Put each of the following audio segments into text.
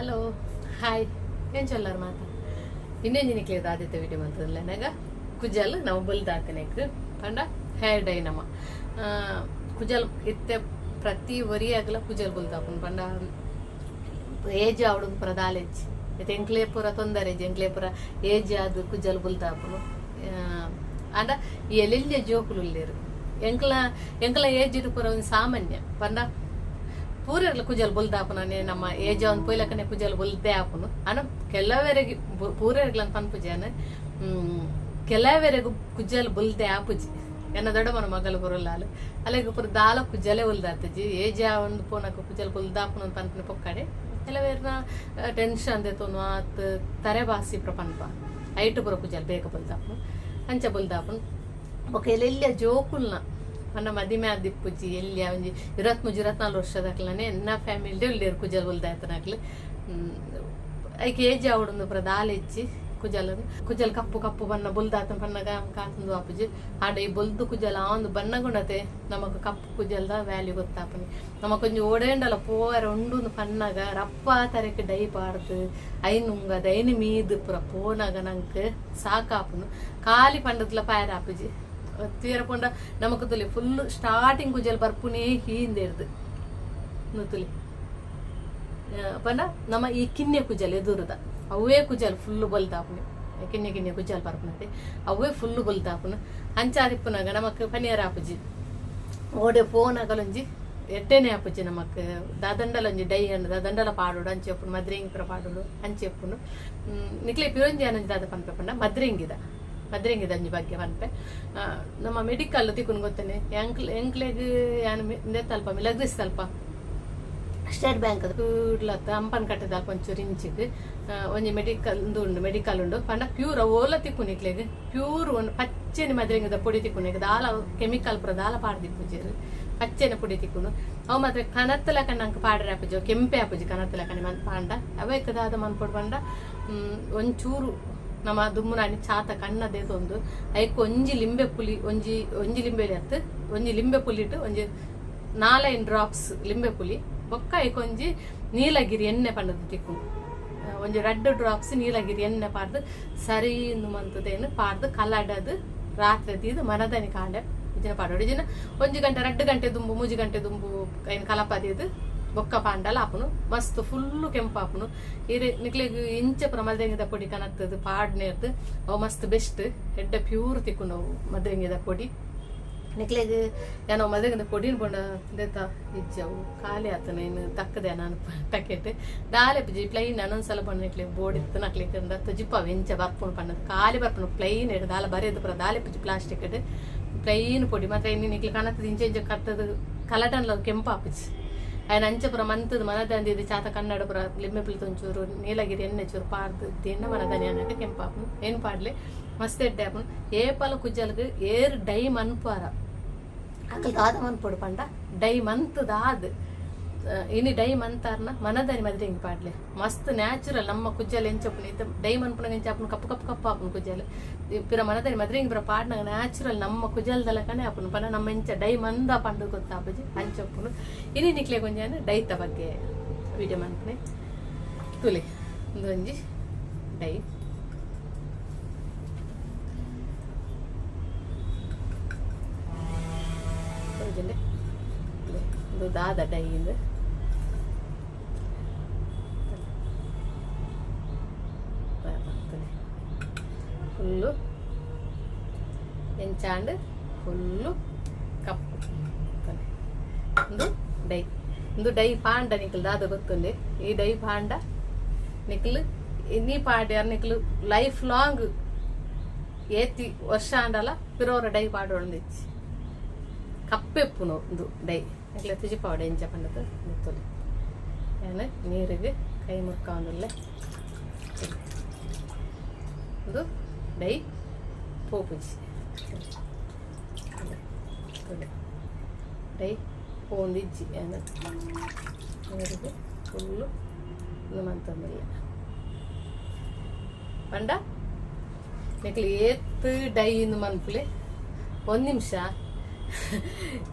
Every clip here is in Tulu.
ಹಲೋ ಹಾಯ್, ಎಂಚೊಲ್ಲರ್ ಮಾತ? ಇನ್ನೊಂಜಿ ನಿಕ್ಲೆಗ್ ದಾದಿತ್ತ ವಿಡಿಯೋ ಮಂತುಲ್ಲೆನಗ ಕುಜಲ್ ನಮ ಬೊಲ್ದಾತಿನೆಕ್ ಪಂಡ ಹೇರ್ ಡೈ. ನಮ ಕುಜಲ್ ಇತ್ತೆ ಪ್ರತಿ ಒರಿಯಾಗಲ ಕುಜಲ್ ಬೊಲ್ದಾಪುಂಡು. ಪಂಡ ಏಜ್ ಆವಡು ಪೂರ ದಾಲೆಜ್ಜಿ. ಇತ್ತೆ ಎಂಕ್ಲೆ ಪೂರ ತೊಂದರೆ ಇಜ್ಜಿ, ಎಂಕ್ಲೆ ಪೂರ ಏಜ್ ಆದ್ ಕುಜಲ್ ಬೊಲ್ದಾಪುಂಡು. ಆಂಡ ಈ ಎಲ್ಲೆಲ್ಯ ಜೋಕುಲು ಉಲ್ಲೆರ್. ಎಂಕ್ಲ ಎಂಕ್ಲ ಏಜ್ ಪೂರ ಒಂಜಿ ಸಾಮಾನ್ಯ. ಪಂಡ ಪೂರೆರ್ಲ ಕುಜಲ್ ಬೊಲ್ದಾಪುನನೆ ನಮ್ಮ ಏಜ್ ಅವನ್ ಪೋಯ್ಲಕನೆ ಕುಜಲ್ ಬೊಲ್ದೇ ಆಪುನು. ಆಂಡ ಕೆಲವೆರೆಗ್, ಪೂರೆರ್ಗ್ಲ ಪನ್ಪುಜಿ, ಕೆಲವೆರೆಗ್ ಕುಜಲ್ ಬೊಲ್ದೆ ಆಪುಜಿ. ಎನ್ನ ದೊಡ್ಡಮ್ಮನ ಮಗಲು ಪುರಲ್ಲಾಲ್, ಅಲೆಗ್ ಪೂರ ದಾಲ ಕುಜಲೆ ಬೊಲ್ದಾತುಜಿ. ಏಜ್ ಆವೊಂದು ಪೋನಗ ಕುಜಲ್ ಬೊಲ್ದಾಪುನು ಪನ್ಪಿನ ಪೊಕ್ಕಡೆ. ಕೆಲವೆರ್ನ ಟೆನ್ಷನ್ ದೆತೊನು ಆತ್ ತರೆ ಬಾಸಿ ಪೂರ ಪನ್ಪ, ಐಟ್ ಪೂರ ಕುಜಲ್ ಬೇಗ ಬೊಲ್ದಾಪುನು. ಅಂಚ ಬೊಲ್ದಾಪುನು. ಬೊಕ ಎಲ್ಲೆಲ್ಯ ಜೋಕುಲ್ನ, ಪಂಡ ಮದಿಮೆ ಆದಿಪ್ಪುಜಿ, ಎಲ್ಯ ಒಂಜಿ 23 24 ವರ್ಷದಕ್ಲನೆ ಎನ್ನ ಫ್ಯಾಮಿಲಿ ಉಲ್ಲೆರ್ ಕುಜಲ್ ಬೊಲ್ದಾಯ್ತನಕ್ಲು. ಐಕ್ ಏಜ್ ಆವೊಡುಂದು ಪೂರ ದಾಲ ಇಜ್ಜಿ. ಕುಜಲ್ ಕುಜಲ್ ಕಪ್ಪು ಕಪ್ಪು ಬಣ್ಣ ಬೊಲ್ದಾತನ ಪನ್ನಗ ಕಾತುಂದು ಆಪುಜಿ. ಆಂಡ ಈ ಬೊಲ್ದು ಕುಜಲ್ ಆವೊಂದು ಬನ್ನಗುಣತೆ ನಮಕ್ ಕಪ್ಪು ಕುಜಲ್ದ ವ್ಯಾಲ್ಯೂ ಗೊತ್ತಾಪುನಿ. ನಮಕ್ ಒಂಜಿ ಓಡೇಂಡಲ ಪೋವರೆ ಉಂಡುಂದು ಪನ್ನಗ ರಪ್ಪ ತರೆಕ್ ಡೈ ಪಾಡ್ದು ಐನ್ ಉಂಗದ ಐನ್ ಮೀದ್ ಪೂರ ಪೋನಗ ನಂಕ್ ಸಾಕಾಪುನು. ಖಾಲಿ ಪಂಡದ್ಲ ಪಾಯರ ಆಪುಜಿ. ತೀರ ಪೋಂಡ ನಮಕ್ ತುಲಿ ಫುಲ್ ಸ್ಟಾರ್ಟಿಂಗ್ ಕುಜಲ್ ಬರ್ಪುನೇ ಹೀಂದೆರ್ದು ತುಲಿ. ಪಂಡ ನಮ್ಮ ಈ ಕಿನ್ಯ ಕುಜಲ್ ಎದುರುದ ಅವೇ ಕುಜಲ್ ಫುಲ್ ಬೊಲ್ದಾಪುನಿ. ಕಿನ್ಯ ಕಿನ್ಯ ಕುಜಲ್ ಬರ್ಪುನತೆ ಅವೇ ಫುಲ್ ಬೊಲ್ದಾಪುನು. ಅಂಚಾದಿಪ್ಪುನಗ ನಮಕ್ ಪನಿಯರ ಆಪುಜಿ. ಓಡೆ ಪೋನಗಲೊಂಜಿ ಎಡ್ಡೆನೆ ಆಪುಜಿ ನಮಕ್. ದಾದಂಡಲೊಂಜಿ ಡೈ ಅಂಡ್ ದಾದಂಡಲ ಪಾಡೋಡು ಅಂಚೆ ಉಪ್ಪುನು, ಮದ್ರಿಂಗಿ ಪೂರ ಪಾಡೋಡು ಅಂಚೆ ಉಪ್ಪುನು. ನಿಕ್ಲೆ ಪಿರೊಂಜಿ ಆನೊಂಜಿ ದಾದ ಪನ್ಪೆ ಪಂಡ ಮದ್ರಿಂಗಿದ ಮದ್ರಿಂಗಿದ ಒಂಜಿ ಬಗ್ಗೆ ಪನ್ಪೆ. ನಮ್ಮ ಮೆಡಿಕಲ್ ತಿಕ್ಕುನು ಗೊತ್ತನೆ ಎಂಕ್ಲ್ ಎಂಕ್ಲೆಗ್ ಯಾನ್ ಇಂದೆತ್ತಲ್ಪ ಮಿಲಗ್ರಿಸ್ ಅಲ್ಪ ಸ್ಟೇಟ್ ಬ್ಯಾಂಕ್ ಕೂಡ್ಲತ್ತ ಅಂಪನ್ ಕಟ್ಟೆದ ಅಲ್ಪ ಒಂಚೂರು ಇಂಚಿಗ್ ಒಂಜಿ ಮೆಡಿಕಲ್ ಉಂದು ಉಂಡು, ಮೆಡಿಕಲ್ ಉಂಡು. ಪಂಡ ಪ್ಯೂರ್ ಓಲ ತಿಕ್ಕುನು ನಿಕ್ಲೆಗ್. ಪ್ಯೂರ್ ಒಂದು ಪಚ್ಚೆನೆ ಮದ್ರಿಂಗದ ಪೊಡಿ ತಿಕ್ಕುನು. ದಾಲ ಕೆಮಿಕಲ್ ಪೂರ ದಾಲ ಪಾಡ್ದಿಪ್ಪುಜೆರ್, ಪಚ್ಚೆನೆ ಪೊಡಿ ತಿಕ್ಕುನು. ಅವು ಮಾತ್ರ ಕನತ್ತ ಲೆಕ್ಕ ನಂಕ್ ಪಾಡರೆ ಆಪುಜಿ, ಅವು ಕೆಂಪೆ ಆಪುಜಿ ಕನತ್ತ ಲೆಕ್ಕನೆ ಪಾಂಡ. ಅವೇಕ್ ದಾದ ಮನ್ಪೊಡು ಪಂಡ ಒಂಚೂರು ನಮ ದುಮ್ಮುನಾನಿ ಚಾತ ಕಣ್ಣ ದೇತೊಂದು ಐಕ್ ಒಂಜಿ ಲಿಂಬೆ ಪುಲಿ, ಒಂಜಿ ಒಂಜಿ ಲಿಂಬೆ ಅತ್ತ್, ಒಂಜಿ ಲಿಂಬೆ ಪುಲಿಟ್ ಒಂಜಿ ನಾಲೈನ್ ಡ್ರಾಪ್ಸ್ ಲಿಂಬೆ ಪುಲಿ, ಬೊಕ್ಕ ಐಕ್ ಒಂಜಿ ನೀಲಗಿರಿ ಎಣ್ಣೆ ಪಂಡದ್ ತಿಕ್ಕುಂಡು, ಒಂಜಿ ರಡ್ಡ್ ಡ್ರಾಪ್ಸ್ ನೀಲಗಿರಿ ಎಣ್ಣೆ ಪಾಡ್ದ್ ಸರಿ ಇಂದು ಮಂತುದೇನು ಪಾಡ್ದ್ ಕಲಡದ್ ರಾತ್ರೆ ದೀದ್ ಮನದನಿ ಕಾಂಡೆ ಇಜಿನ ಪಾಡೊಡು. ಇಜಿನ ಒಂಜಿ ಗಂಟೆ ರಡ್ಡ್ ಗಂಟೆ ದುಂಬು ಮೂಜಿ ಗಂಟೆ ದುಂಬು ಐನ್ ಕಲಪ ದೀದ್ ಬೊಕ್ಕ ಪಾಂಡಲ ಆಪುನು. ಮಸ್ತ್ ಫುಲ್ಲು ಕೆಂಪಾಪುನು. ಇರೆ ನಿಕ್ಲೆಗ್ ಇಂಚ ಪೂರ ಮಲ್ದೆಂಗಿದ ಪೊಡಿ ಕನತ್ತದ್ ಪಾಡ್ನೆರ್ದ್ ಅವು ಮಸ್ತ್ ಬೆಸ್ಟ್. ಎಡ್ಡೆ ಪ್ಯೂರ್ ತಿಕ್ಕುಂಡು ಅವು ಮದ್ರೆಂಗಿದ ಪೊಡಿ. ನಿಕ್ಲೆಗ್ ಯಾನ್ ಅವು ಮದ್ರೆಂಗಿದ ಪೊಡಿನ್ ಪಂಡ ಇಂದೆತ ಇಜ್ಜಿ, ಅವು ಖಾಲಿ ಆತನ ಇನ್ ತಕ್ಕದೆ ನಾನು ಪ್ಯಾಕೆಟ್ ದಾಲೆ ಇಪ್ಪುಜಿ. ಪ್ಲೈನ್ ನನೊಂದ್ಸಲ ಪಂಡ ನಿಕ್ಲೆಗ್ ಬೋಡಿತ್ತು ನಕ್ಲೆಗ್ ತೊಜಿಪಾವೆ ಎಂಚ ಬರ್ಪುಂಡು ಪಂಡದ್. ಖಾಲಿ ಬರ್ಪುಂಡು ಪ್ಲೈನ್ ಇಡ್ ದಾಲ ಬರೆದ್ ಪೂರ ದಾಲೆ ಇಪ್ಪುಜಿ. ಪ್ಲಾಸ್ಟಿಕ್ ಡ್ ಪ್ಲೈನ್ ಪೊಡಿ ಮಾತ್ರ. ಇನಿ ನಿಕ್ಲೆ ಕನತ್ತದ್ ಇಂಚ ಇಂಚ ಕತ್ತದ್ ಕಲಟನ್ಲ ಕೆಂಪಾಪುಜಿ. ಆಯನ ಅಂಚ ಪೂರ ಮಂತುದು ಮನದಂದಿದ್ ಚಾತ ಕನ್ನಡ ಪೂರ ಲಿಂಬೆ ಪುಳಿ ಒಂಚೂರು ನೀಲಗಿರಿ ಎಣ್ಣೆ ಚೂರು ಪಾಡ್ದು ದಿನ ಮನದನಿ ಅನ್ನಗ ಕೆಂಪಾಪುಂಡು. ಏನ್ ಪಾಡ್ಲೆ, ಮಸ್ತ್ ಎಡ್ಡೆ ಆಪುಂಡು. ಏಪಲ ಕುಜಲ್ಗ್ ಏರ್ ಡೈ ಮನ್ಪುವಾರ ಅಕಲ್ ದಾದ ಮನ್ಪೊಡು ಪಂಡ ಡೈ ಮಂತುದಾದ್ ಇನಿ ಡೈ ಮಂತಾರ್ನ ಮನದನಿ ಮದ್ರಿಂಗ್ ಪಾಡ್ಲೆ. ಮಸ್ತ್ ನ್ಯಾಚುರಲ್ ನಮ್ಮ ಕುಜಲ್ ಎಂಚ ಉಪ್ಪುಂಡು. ಇತ್ತೆ ಡೈ ಮನ್ಪುನಗ ಎಂಚ ಆಪುಂಡು? ಕಪ್ಪು ಕಪ್ಪು ಕಪ್ಪು ಆಪುಂಡು ಕುಜಲ್. ಪಿರ ಮನದನಿ ಮದ್ರಿಂಗ್ ಪೂರ ಪಾಡ್ನಗ ನ್ಯಾಚುರಲ್ ನಮ್ಮ ಕುಜಲ್ದ ಲೆಕ್ಕನೆ ಆಪುಂಡು. ಪಂಡ ನಮ್ಮ ಎಂಚ ಡೈ ಮಂದ ಪಂದ್ ಗೊತ್ತಾಪುಜಿ, ಅಂಚ ಉಪ್ಪುಂಡು. ಇನಿ ನಿಕ್ಲೆಗ್ ಒಂಜಿ ಡೈತ ಬಗ್ಗೆ ವಿಡಿಯೋ ಮನ್ಪುನೆ. ತೂಲೆ, ಉಂದೊಂಜಿ ಡೈ. ತೋಜುಂಡೆ ಉಂದು ದಾದ ಡೈ ಇಂದ್? ಫುಲ್ಲು ಎಂಚಾಂಡ್ ಫುಲ್ಲು ಕಪ್ಪು ಉಂದು ಡೈ. ಉಂದು ಡೈ ಪಾಂಡ ನಿಕ್ಲ್ ದಾದ ಗೊತ್ತುಂಡೆ? ಈ ಡೈ ಪಾಂಡ ನಿಕ್ಲ್ ಇನಿ ಪಾಡ್ಯಾರ್ ನಿಕ್ಲ್ ಲೈಫ್ ಲಾಂಗ್ ಏತಿ ವರ್ಷ ಆಂಡಲ ಪಿರೋರ ಡೈ ಪಾಡೊಂದಿಚ್ಚಿ, ಕಪ್ಪೆಪ್ಪುನು ಉಂದು ಡೈ. ನಿಕ್ಲೆ ತುಜಿಪಾವಡೆ ಎಂಚ ಪಂಡದು ಗೊತ್ತುಂಡು. ಯಾನ್ ನೀರಿಗೆ ಕೈ ಮುರ್ಕಾವೊಂದುಲ್ಲೆ. ಉಂದು ಡೈ ಪೋಪುಜಿ, ಡೈ ಪೋವೊಂದಿಜ್ಜಿ. ಯಾನ್ ನೀರಿಗೆ ಫುಲ್ಲು ಉಂದು ಮಂತೊಂದುಲ್ಲೆ. ಪಂಡ ನಿಕ್ಲ್ ಏತ್ ಡೈ ಇಂದು ಮನ್ಪುಲೆ. ಒಂದ್ ನಿಮಿಷ,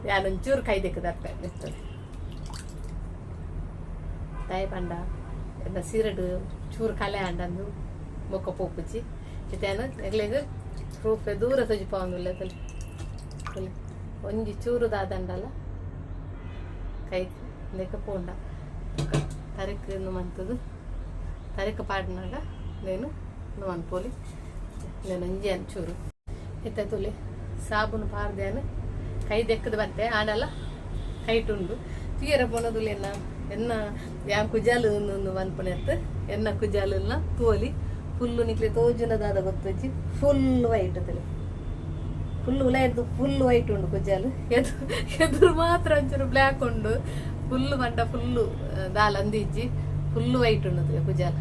ಯಾನ್ ಒಂಚೂರು ಕೈ ದೆಕ್ಕ್ ದರ್ಪೆ. ದಾಯೆ ಪಂಡ ಎನ್ನ ಸೀರೆಡ್ ಚೂರು ಕಲೆ ಆಂಡಂದು ಬೊಕ್ಕ ಪೋಪುಜಿ. ಇತ್ತೇನು ಎಗ್ಲೆಗ್ ಪ್ರೂಫ್ ದೂರ ತೊಜಿಪಾವೊಂದುಲ್ಲೆ ತೂಲೆ ತೂಲೆ ಒಂಜಿ ಚೂರು ದಾದಂಡಲ ಕೈಕ್ ಇಂದೆಕ್ ಪೋಂಡ ಬೊಕ್ಕ ತರೆಕ್ ಇಂದು ಮಂತುದು ತರೆಕ್ ಪಾಡ್ನಗ ನೇನು ಇಂದು ಮನ್ಪೊಲಿ. ಇಂದೆನ್ ಒಂಜಿ ಚೂರು ಇತ್ತೆ ತೂಲೆ ಸಾಬೂನು ಪಾಡ್ದೇನು ಕೈ ದೆಕ್ಕದ ಬತ್ತೆ ಆಂಡಲ ಕೈಟ್ ಉಂಡು ತೂಯೆರೆ ಪೋನದುಲೆ ಎನ್ನ ಎನ್ನ ಯಾನ್ ಕುಜಾಲ್ ಉಂದು ಮನ್ಪುನೆತ್ ಎನ್ನ ಕುಜಾಲುಲ್ನ ತೋಲಿ ಫುಲ್ಲು ನಿಕ್ಲೆ ತೋಜುನ ದಾದ ಗೊತ್ತುಜ್ಜಿ ಫುಲ್ ವೈಟ್ ತೂಲೆ ಫುಲ್ ಉಲಾಯಿಡ್ದು ಫುಲ್ ವೈಟ್ ಉಂಡು ಕುಜಾಲ್. ಎದುರು ಎದುರು ಮಾತ್ರ ಒಂಚೂರು ಬ್ಲ್ಯಾಕ್ ಉಂಡು. ಫುಲ್ ಪಂಡ ಫುಲ್ಲು ದಾಲ ಅಂದಿಜ್ಜಿ, ಫುಲ್ ವೈಟ್ ಉಂಡು ತೂಲೆ ಕುಜಾಲ್.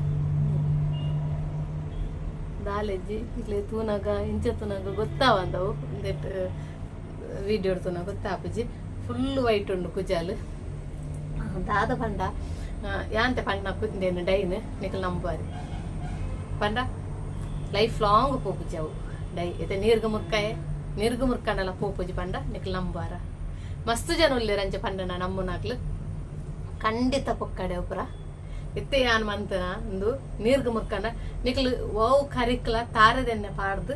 ದಾಲೆಜ್ಜಿ ಇಕ್ಲೆ ತೂನಗ ಇಂಚ ತೂನಗ ಗೊತ್ತಾವಂದವು, ಉಂದೆಟ್ ವಿಡಿಯೋ ತೂನಗ ಗೊತ್ತಾಪುಜಿ. ಫುಲ್ ವೈಟ್ ಉಂಡು ಕುಜಾಲ್. ದಾದ ಪಂಡ ಯಾಂತೆ ಪಂಡ ಕುಂದೇನು ಡೈನ್ ನಿಕಲ್ ನಂಬುವಾರಿ ಪಂಡ ಲೈಫ್ ಲಾಂಗ್ ಪೋಪುಜಿ ಅವು ಡೈ. ಇತ್ತೆ ನೀರ್ಗ್ ಮುರ್ಕಾಯೆ, ನೀರ್ಗ್ ಮುರ್ಕಂಡಲ ಪೋಪುಜಿ ಪಂಡ ನಿಕಲ್ ನಂಬುವಾರ? ಮಸ್ತ್ ಜನ ಉಲ್ಲೆರ್ ಅಂಚ ಪಂಡನ ನಂಬುನಾಕ್ಲು. ಖಂಡಿತ ಪೊಕ್ಕಡೆ ಪೂರ. ಇತ್ತೆ ಯಾನ್ ಮಂತನ ಉಂದು ನೀರ್ಗ್ ಮುರ್ಕಂಡ ನಿಕ್ಲು ಒವು ಕರಿಕ್ಲ ತಾರೆದೆಣ್ಣೆ ಪಾಡ್ದ್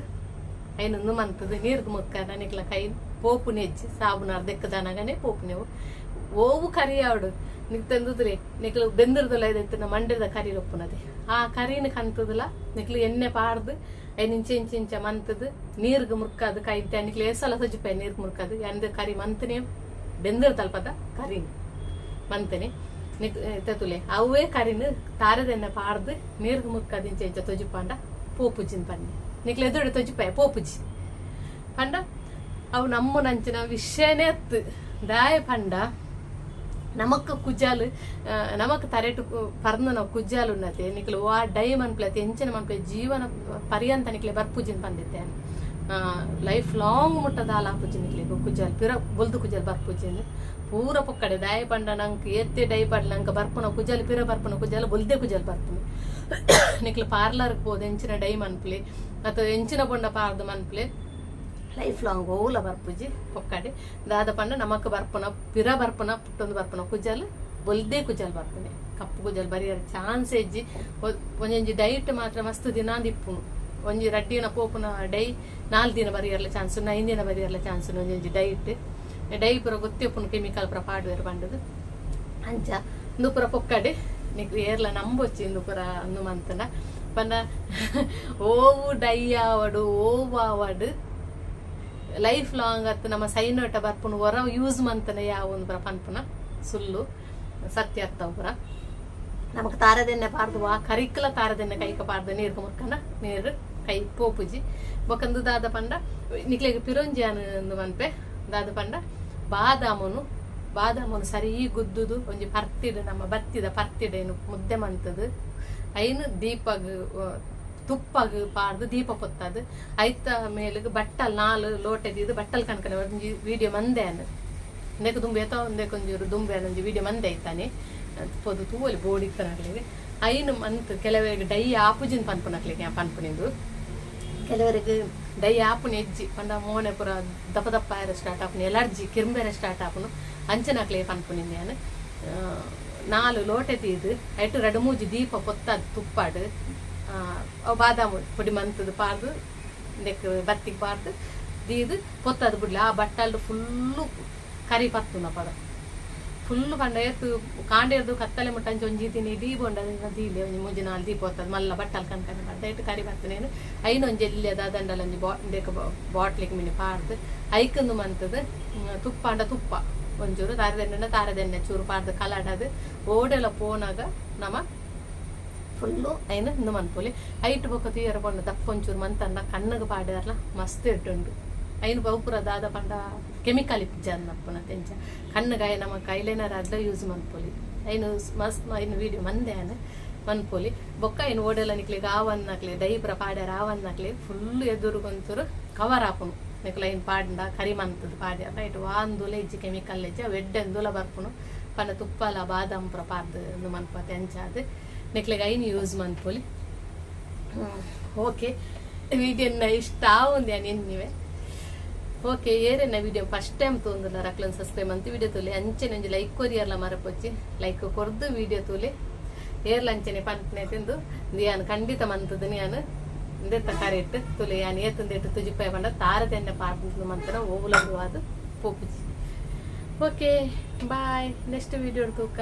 ಐನ್ ಉಂದು ಮಂತುದು ನೀರ್ಗ್ ಮುರ್ಕಂಡ ನಿಕ್ಲ ಕೈ ಪೋಪುನೆಜ್ಜಿ. ಸಾಬೂನು ಅರ್ಧೆಕ್ಕದನಗನೇ ಪೋಪುನೆವು. ಓವು ಕರಿ ಆವಡ್ ನಿಕ್ ತಂದುದ್ರೆ ನಿಕ್ಲು ಬೆಂದಿರ್ದಲ ಇತ್ತಿನ ಮಂಡೆದ ಕರಿ ಉಪ್ಪುನದೆ ಆ ಕರಿನ ಕಂತುದುಲ ನಿಕ್ಲು ಎಣ್ಣೆ ಪಾಡ್ದ್ ಐನ್ ಇಂಚ ಇಂಚ ಇಂಚ ಮಂತುದು ನೀರ್ಗ್ ಮುರ್ಕಾದ್ ಕೈ ನಿಕ್ಲು ಏಸಲ ತೊಜಿಪೆ ನೀರ್ಗ್ ಮುರ್ಕಾದ್ ಎಂದ್ ಕರಿ ಮಂತನೆ ಬೆಂದಿರ್ ತಲ್ಪದ ಕರಿನ್ ಮಂತನೆ ನಿಕ್ ತತುಲೆ ಅವೇ ಕರಿನ್ ತಾರೆದೆಣ್ಣೆ ಪಾಡ್ದ್ ನೀರ್ಗ್ ಮುರ್ಕಾದ್ ಇಂಚ ಇಂಚ ತೊಜಿಪಾಂಡ ಪೋಪುಜಿನ್ ಪನ್ನೆ. ನಿಕ್ಲು ಎದುರು ತೊಜಿಪಾಯ ಪೋಪುಜಿ ಪಂಡ ಅವು ನಮ್ಮನಂಚಿನ ವಿಷಯನೇ ಅತ್ತು. ದಾಯ ಪಂಡ ನಮಕ್ ಕುಜಾಲ್ ನಮಕ್ ತರೆಟ್ ಪರ್ನನ ಕುಜಾಲ್ ಉನ್ನತೆ ನಿಕ್ಲು ವಾ ಡೈ ಮನ್ಪ್ಲತೆ ಎಂಚಿನ ಮನ್ಪ್ಲೆ ಜೀವನ ಪರ್ಯಂತ ನಿಕ್ಲೆ ಬರ್ಪುಜಿನ್ ಪಂದಿತ್ತೆ. ಲೈಫ್ ಲಾಂಗ್ ಮುಟ್ಟ ದಾಲ ಆಪುಜಿ ನಿಕ್ಲೆ ಕುಜಾಲ್, ಪಿರ ಬೊಲ್ದು ಕುಜಾಲ್ ಬರ್ಪುಜಿನ್ ಪೂರ ಪೊಕ್ಕಡೆ. ದಾಯ ಪಂಡ ನಂಕ್ ಏತ್ತೆ ಡೈ ಪಡ್ಲ ನಂಕ ಬರ್ಪುನ ಕುಜಾಲ್ ಪಿರ ಬರ್ಪುನ ಕುಜಾಲ್ ಬೊಲ್ದೆ ಕುಜಾಲ್ ಬರ್ಪುನು. ನಿಕ್ಲು ಪಾರ್ಲರ್ ಪೋದು ಎಂಚಿನ ಡೈ ಮನ್ಪ್ಲೆ ಅಥವಾ ಎಂಚಿನ ಬೊಂಡ ಪಾರ್ದು ಮನ್ಪ್ಲೆ ಲೈಫ್ ಲಾಂಗ್ ಓಲ ಬರ್ಪುಜಿ ಪೊಕ್ಕಡೆ. ದಾದ ಪಂಡ ನಮಕ್ ಬರ್ಪುನ ಪಿರ ಬರ್ಪುನ ಪುಟ್ಟೊಂದು ಬರ್ಪುನ ಕುಜಲ್ ಬೊಲ್ದೆ ಕುಜಲ್ ಬರ್ಪುನೆ, ಕಪ್ಪು ಕುಜಲ್ ಬರಿಯರ ಚಾನ್ಸ್ ಇಜ್ಜಿ. ಒಂಜೊಂಜಿ ಡೈಟ್ ಮಾತ್ರ ಮಸ್ತ್ ದಿನಾಂದ್ ಇಪ್ಪುನು. ಒಂಜಿ ರಡ್ಡ್ ದಿನ ಪೋಪುನ ಡೈ 4 ದಿನ ಬರಿಯರ್ಲ ಚಾನ್ಸ್ ಉಂಡು, 5 ದಿನ ಬರಿಯರ್ಲ ಚಾನ್ಸ್ ಉಂಡು. ಒಂಜೊಂಜಿ ಡೈಟ್ ಡೈ ಪೂರ ಗೊತ್ತಿ ಉಪ್ಪುನು ಕೆಮಿಕಲ್ ಪೂರ ಪಾಡುವೆರ್ ಪಂಡುದು. ಅಂಚ ಉಂದು ಪೂರ ಪೊಕ್ಕಡೆ ನಿಕ್ ಏರ್ಲ ನಂಬೊಚ್ಚಿ. ಇಂದು ಪೂರ ಅಂದು ಮಂತನ ಪಂಡ ಓವು ಡೈ ಆವಡು ಓವು ಆವಡು ಲೈಫ್ ಲಾಂಗ್ ಅತ್ತು ನಮ್ಮ ಸೈನೋಟ ಬರ್ಪುನು ಹೊರ ಯೂಸ್ ಮಂತನ ಯಾವ ಒಂದು ಪೂರ ಪನ್ಪುನ ಸುಳ್ಳು, ಸತ್ಯ ಅತ್ತವು ಪೂರ. ನಮಕ್ ತಾರದೆಣ್ಣೆ ಪಾಡ್ದು ವಾ ಕರಿಕ್ಲ ತಾರದೆಣ್ಣೆ ಕೈಕ ಪಾಡ್ದು ನೀರ್ಗ್ ಮುರ್ಕಂಡ ನೀರು ಕೈ ಪೋಪುಜಿ. ಬೊಕಂದು ದಾದ ಪಂಡ ನಿಕ್ಲೆಗ್ ಪಿರೊಂಜಿ ಉಂದು ಮನ್ಪೆ. ದಾದ ಪಂಡ ಬಾದಾಮುನು ಬಾದಾಮುನು ಸರಿ ಗುದ್ದುದು ಒಂಜಿ ಪರ್ತಿಡ್ ನಮ್ಮ ಬತ್ತಿದ ಪರ್ತಿಡ್ ಏನು ಮುದ್ದೆ ಮಂತುದು ಐನ್ ದೀಪಗ್ ತುಪ್ಪಗ್ ಪಾಡ್ದು ದೀಪ ಪೊತ್ತದು ಐತ ಮೇಲುಗ್ ಬಟ್ಟಲ್ 4 ಲೋಟೆ ದೀದ್ ಬಟ್ಟಲ್ ಕಣಕನೆ ಒಂಜಿ ವಿಡಿಯೋ ಮಂದೆ ಆನ್ ಉಂದೆಕ್ ದುಂಬು ಏತೋ ಉಂದೆಕ್ ಒಂಜಿ ದುಂಬು ಯಾನ್ ಒಂಜಿ ವಿಡಿಯೋ ಮಂದೆ ಐತಾನೆ ಪೋದು ತೂವೊಲಿ ಬೋಡಿತ್ತನಕ್ಲೆಗ್. ಐನ್ ಮಂತ್ ಕೆಲವೆಗ್ ಡೈ ಆಪುಜಿನ್ ಪನ್ಪುನಕ್ಲೆಗ್ ಯಾನ್ ಪನ್ಪುನಿಂದು. ಕೆಲವರಿಗೆ ಡೈ ಆಪುನ ಎಜ್ಜಿ ಪಂಡ ಮೋನೆ ಪೂರ ದಪ್ಪ ದಪ್ಪ ಆಯೆರೆ ಸ್ಟಾರ್ಟ್ ಆಪುನಿ, ಎಲರ್ಜಿ ಕಿರ್ಂಬೆರೆ ಸ್ಟಾರ್ಟ್ ಆಪುನು. ಅಂಚನಕ್ಲೆಗ್ ಪನ್ಪುನಿಂದು ಯಾನ್. 4 ಲೋಟೆ ದೀದ್ ಐಟ್ ರಡ್ಡ್ ಮೂಜಿ ದೀಪ ಪೊತ್ತದ್ ತುಪ್ಪಡ್ ಅವು ಬಾದಾಮಿ ಪೊಡಿ ಮಂತುದು ಪಾಡ್ದ್ ಉಂದೆಕ್ ಬತ್ತಿಗ್ ಪಾಡ್ದ್ ದೀದ್ ಪೊತ್ತದ್ ಬುಡ್ಲೆ. ಆ ಬಟ್ಟಲ್ಡ್ ಫುಲ್ಲು ಕರಿ ಪತ್ತುನ ಅಪಗ ಫುಲ್ಲು ಪಂಡ ಏತ್ ಕಾಂಡೆರ್ದ್ ಕತ್ತಲೆ ಮುಟ್ಟ ಅಂಚ ಒಂಜಿ ದಿನ ಇಡೀ ಬೋಂಡ ದೀಲೆ ಒಂಜಿ ಮೂಜಿ ನಾಲ್ ದೀಪ ಪೊತ್ತದ್ ಮಲ್ಲ ಬಟ್ಟಲ್ ಕಣಕನೆ ಪಾಡ್ದ್ ಐಟ್ ಕರಿ ಪತ್ತುನೇನ್ ಐನ್ ಒಂಜಿ ಎಲ್ಯ ದಾದಂಡಲ ಒಂಜಿ ಬಾ ಉಂದೆಕ್ ಬಾಟ್ಲಿಗ್ ಮಿನಿ ಪಾಡ್ದ್ ಐಕ್ ಉಂದು ಮಂತುದು ತುಪ್ಪ ಅಂಡ ತುಪ್ಪ ಒಂಚೂರು ತಾರೆದೆಣ್ಣೆ ತಾರೆದೆಣ್ಣೆ ಚೂರು ಪಾಡ್ದ್ ಕಲಡದ್ ಓಡೆಲ ಪೋನಗ ನಮ ಫುಲ್ಲು ಐನ್ ಉಂದು ಮನ್ಪೊಲಿ. ಐಟ್ ಬೊಕ್ಕ ತೂಯೆರೆ ಪೋಂಡ ದಪ್ಪ ಒಂಚೂರು ಮಂತಂಡ ಕಣ್ಣಗ್ ಪಾಡ್ಯರ್ಲ ಮಸ್ತ್ ಎಡ್ಡೆ ಉಂಡು. ಐನ್ ಬಹುಪುರ ದಾದ ಪಂಡ ಕೆಮಿಕಲ್ ಇಜ್ಜಂದಪ್ಪುನ ತೆಂಚ ಕಣ್ಣುಗಾಯ ನಮಕ್ ಐಲೈನರ್ ಆದ್ಲ ಯೂಸ್ ಮನ್ಪೊಲಿ. ಐನ್ ಮಸ್ತ್ ಐನ್ ವಿಡಿಯೋ ಮಂದೆ ಯಾನ್ ಮನ್ಪೊಲಿ. ಬೊಕ್ಕ ಐನ್ ಓಡೆಲ ನಿಕ್ಲೆಗ್ ಆವಂದ್ನಕ್ಲೆ ಡೈ ಪೂರ ಪಾಡ್ಯರ ಆವಂದ್ನಕ್ಲೆ ಫುಲ್ ಎದುರುಗ್ ಒಂಚೂರು ಕವರ್ ಆಪುಂಡು. ನಿಕ್ಲೆ ಐನ್ ಪಾಡ್ಂಡ ಕರಿ ಮಂತುದು ಪಾಡ್ಯರ ಐಟ್ ವಾ ಅಂದುಲ ಇಜ್ಜಿ ಕೆಮಿಕಲ್ ಇಜ್ಜಿ ಅವು ಎಡ್ಡೆ ಅಂದುಲ ಬರ್ಪುಂಡು. ಪಂಡ ತುಪ್ಪಲ ಬಾದಾಮ್ ಪೂರ ಪಾಡ್ದ್ ಉಂದು ಮನ್ಪತೆ ಅಂಚಾದ್ ನಿಕ್ಲೆಗ್ ಐನ್ ಯೂಸ್ ಮನ್ಪೊಲಿ. ಓಕೆ, ವಿಡಿಯೋನ ಇಷ್ಟ ಆವುಂದು ಯಾನ್ ಎನ್ನಿವೆ. ಓಕೆ, ಏರೆನ ವಿಡಿಯೋ ಫಸ್ಟ್ ಟೈಮ್ ತೂಂದುಲ್ಲ ಅಕ್ಲೆನ್ ಸಬ್ಸ್ಕ್ರೈಬ್ ಮಂತ್ ವಿಡಿಯೋ ತೂಲೆ. ಅಂಚೆನೆ ಒಂಜಿ ಲೈಕ್ ಕೊರಿಯರ್ಲ ಮರಪೊಚ್ಚಿ, ಲೈಕ್ ಕೊರ್ದು ವಿಡಿಯೋ ತೂಲೆ. ಏರ್ಲ ಅಂಚನೆ ಪನ್ಪುನೆ ತಿಂದು ಯಾನ್ ಖಂಡಿತ ಮಂತುದು ಯಾನ್ ಇಂದೆತ್ತ ಕರೆಕ್ಟ್ ತುಲೆ ಯಾನ್ ಏತುಂದೆಟ್ಟು ತುಜಿಪಾಯ ಪಂಡ ತಾರದೆಣ್ಣೆ ಪಾಡ್ದು ಮಂತನ ಓವುಲಂದು ಅದು ಪೋಪುಜಿ. ಓಕೆ, ಬಾಯ್, ನೆಕ್ಸ್ಟ್ ವಿಡಿಯೋ ತೂಕ.